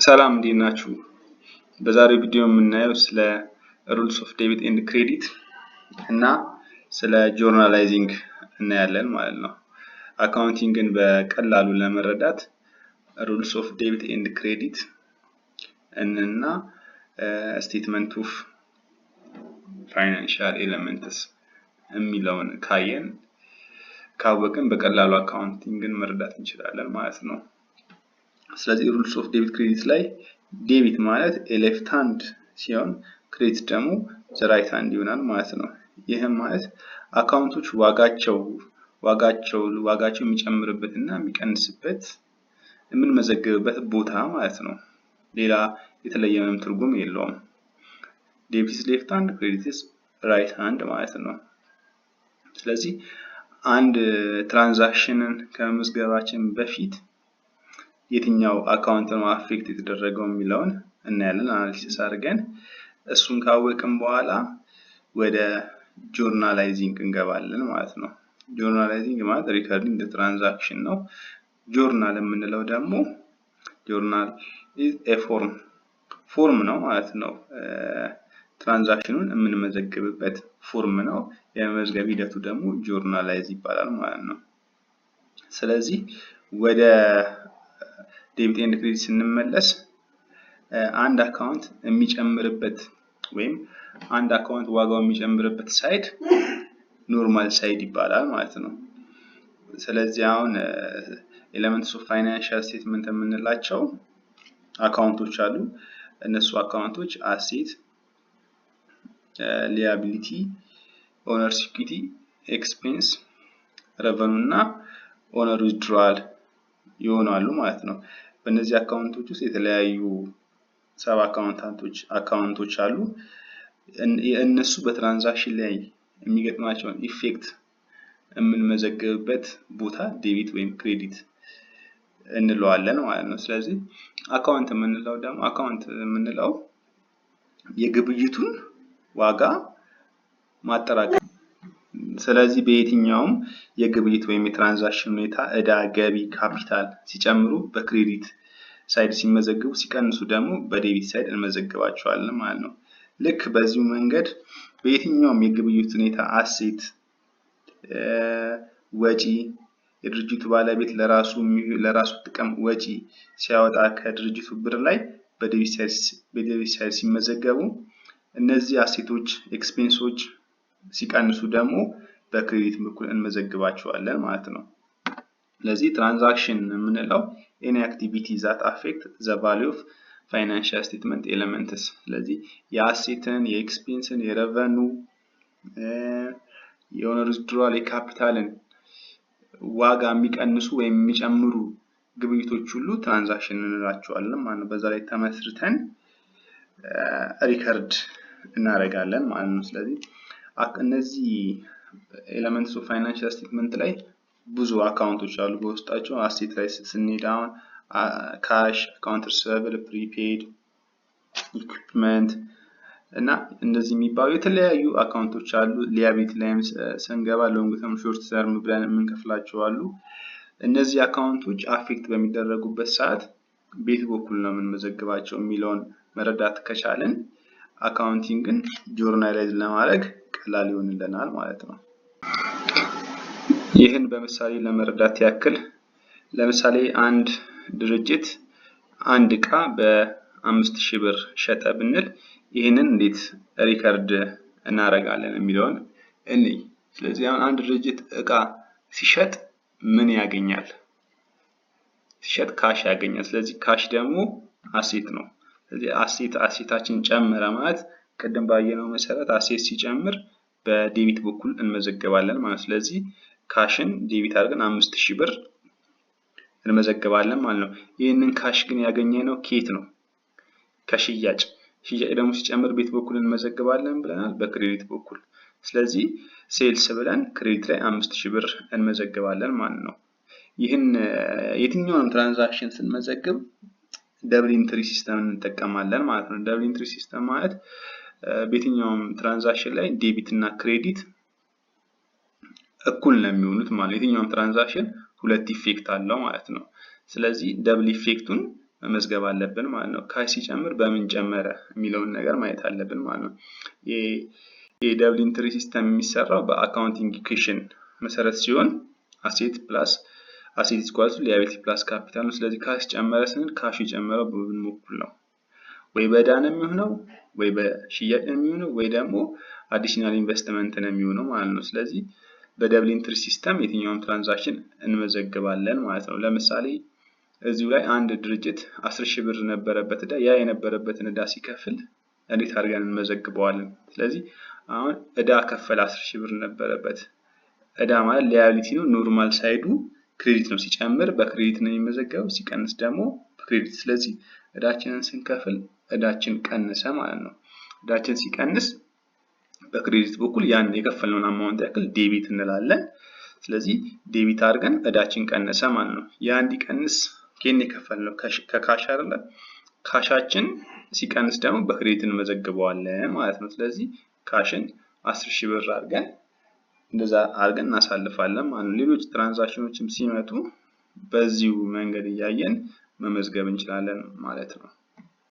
ሰላም፣ እንዴት ናችሁ? በዛሬው ቪዲዮ የምናየው ስለ rules of debit and credit እና ስለ journalizing እናያለን ማለት ነው። Accounting ን በቀላሉ ለመረዳት rules of debit and credit እና statement of financial elements የሚለውን ካየን፣ ካወቅን በቀላሉ accounting ን መረዳት እንችላለን ማለት ነው። ስለዚህ rules of debit credit ላይ debit ማለት left hand ሲሆን credit ደግሞ right hand ይሆናል ማለት ነው። ይህም ማለት account ኦች ዋጋቸው የሚጨምርበት እና የሚቀንስበት የምንመዘግብበት ቦታ ማለት ነው። ሌላ የተለየ ምንም ትርጉም የለውም። Debit left hand፣ credit right hand ማለት ነው። ስለዚህ አንድ transaction ን ከመመዝገባችን በፊት የትኛው account ነው affect የተደረገው የሚለውን እናያለን፣ analysis አድርገን። እሱን ካወቅን በኋላ ወደ journalizing እንገባለን ማለት ነው። Journalizing ማለት recording transaction ነው። ጆርናል የምንለው ደግሞ journal form ነው ማለት ነው። Transaction ኑን የምንመዘግብበት form ነው። የመመዝገብ ሂደቱ ደግሞ journalize ይባላል ማለት ነው። ስለዚህ ወደ debit and credit ስንመለስ አንድ account የሚጨምርበት ወይም አንድ account ዋጋው የሚጨምርበት side normal side ይባላል ማለት ነው። ስለዚህ አሁን elements of financial statement የምንላቸው account ኦች አሉ። እነሱ account ኦች asset፣ liability፣ owner's equity፣ expense፣ revenue እና owner withdrawal ይሆናሉ ማለት ነው። በእነዚህ account ኦች ውስጥ የተለያዩ sub account ኦች አሉ። እነሱ በ transaction ላይ የሚገጥማቸውን effect የምንመዘግብበት ቦታ debit ወይም credit እንለዋለን ማለት ነው። ስለዚህ account የምንለው ደግሞ account የምንለው የግብይቱን ዋጋ ማጠራቀም። ስለዚህ በየትኛውም የግብይት ወይም የ transaction ሁኔታ እዳ፣ ገቢ፣ ካፒታል ሲጨምሩ በ credit side ሲመዘግቡ፣ ሲቀንሱ ደግሞ በ debit side እንመዘግባቸዋለን ማለት ነው። ልክ በዚሁ መንገድ በየትኛውም የግብይት ሁኔታ asset ወጪ፣ የድርጅቱ ባለቤት ለራሱ ጥቅም ወጪ ሲያወጣ ከድርጅቱ ብር ላይ በ debit side ሲመዘገቡ፣ እነዚህ asset ኦች expense ኦች ሲቀንሱ ደግሞ በ credit በኩል እንመዘግባቸዋለን ማለት ነው። ስለዚህ transaction የምንለው any activity that affect the value of financial statement elements። ስለዚህ የአሴትን፣ የኤክስፔንስን፣ የረቨኑ፣ የኦነር ዊዝድሮዋል፣ የካፒታልን ዋጋ የሚቀንሱ ወይም የሚጨምሩ ግብይቶች ሁሉ transaction እንላቸዋለን ማለት ነው። በዛ ላይ ተመስርተን record እናደርጋለን ማለት ነው። ስለዚህ እነዚህ elements of financial statement ላይ ብዙ account ኦች አሉ በውስጣቸው። Asset ላይ ስንሄድ አሁን cash፣ account receivable፣ prepaid፣ equipment እና እንደዚህ የሚባሉ የተለያዩ account ኦች አሉ። Liability ላይም ስንገባ long term፣ short term ብለን የምንከፍላቸው አሉ። እነዚህ account ኦች affect በሚደረጉበት ሰዓት በየት በኩል ነው የምንመዘግባቸው የሚለውን መረዳት ከቻልን accounting ን journalize ለማድረግ ቀላል ይሆንልናል ማለት ነው። ይህን በምሳሌ ለመረዳት ያክል፣ ለምሳሌ አንድ ድርጅት አንድ እቃ በ5,000 ብር ሸጠ ብንል ይህንን እንዴት record እናደርጋለን የሚለውን እንይ። ስለዚህ አሁን አንድ ድርጅት እቃ ሲሸጥ ምን ያገኛል? ሲሸጥ cash ያገኛል። ስለዚህ cash ደግሞ asset ነው። ስለዚህ asset ኣችን ጨመረ ማለት ቅድም ባየነው መሰረት asset ሲጨምር በ debit በኩል እንመዘግባለን ማለት ነው። ስለዚህ cash ን debit አድርገን 5,000 ብር እንመዘግባለን ማለት ነው። ይህንን cash ግን ያገኘነው ከየት ነው? ከሽያጭ። ሽያጭ ደግሞ ሲጨምር በየት በኩል እንመዘግባለን ብለናል? በ credit በኩል። ስለዚህ sales ብለን credit ላይ 5,000 ብር እንመዘግባለን ማለት ነው። ይህን የትኛውንም transaction ስንመዘግብ double entry system እንጠቀማለን ማለት ነው። Double entry system ማለት በየትኛውም transaction ላይ debit እና credit እኩል ነው የሚሆኑት ማለት ነው። የትኛውም transaction ሁለት effect አለው ማለት ነው። ስለዚህ double effect ኡን መመዝገብ አለብን ማለት ነው። Cash ሲጨምር በምን ጨመረ የሚለውን ነገር ማየት አለብን ማለት ነው። የ double entry system የሚሰራው በ accounting equation መሰረት ሲሆን asset plus asset equals liability plus capital ነው። ስለዚህ cash ጨመረ ስንል cash የጨመረው በምን በኩል ነው? ወይ በዕዳ ነው የሚሆነው፣ ወይ በሽያጭ ነው የሚሆነው፣ ወይ ደግሞ additional investment ነው የሚሆነው ማለት ነው። ስለዚህ በ double entry system የትኛውም transaction እንመዘግባለን ማለት ነው። ለምሳሌ እዚሁ ላይ አንድ ድርጅት 10,000 ብር ነበረበት ዕዳ። ያ የነበረበትን ዕዳ ሲከፍል እንዴት አድርገን እንመዘግበዋለን? ስለዚህ አሁን ዕዳ ከፈለ፣ 10,000 ብር ነበረበት። ዕዳ ማለት liability ነው። Normal side ኡ credit ነው። ሲጨምር በ credit ነው የሚመዘገበው፣ ሲቀንስ ደግሞ በ credit። ስለዚህ ዕዳችንን ስንከፍል ዕዳችን ቀነሰ ማለት ነው። ዕዳችን ሲቀንስ በ credit በኩል ያን የከፈልነውን amount ያክል debit እንላለን። ስለዚህ debit አድርገን ዕዳችን ቀነሰ ማለት ነው። ያ እንዲቀንስ ኬን የከፈልነው ከ cash አይደለ? Cash ኣችን ሲቀንስ ደግሞ በ credit እንመዘግበዋለን ማለት ነው። ስለዚህ cash ን 10,000 ብር አድርገን እንደዛ አድርገን እናሳልፋለን ማለት ነው። ሌሎች transaction ኖችም ሲመጡ በዚሁ መንገድ እያየን መመዝገብ እንችላለን ማለት ነው።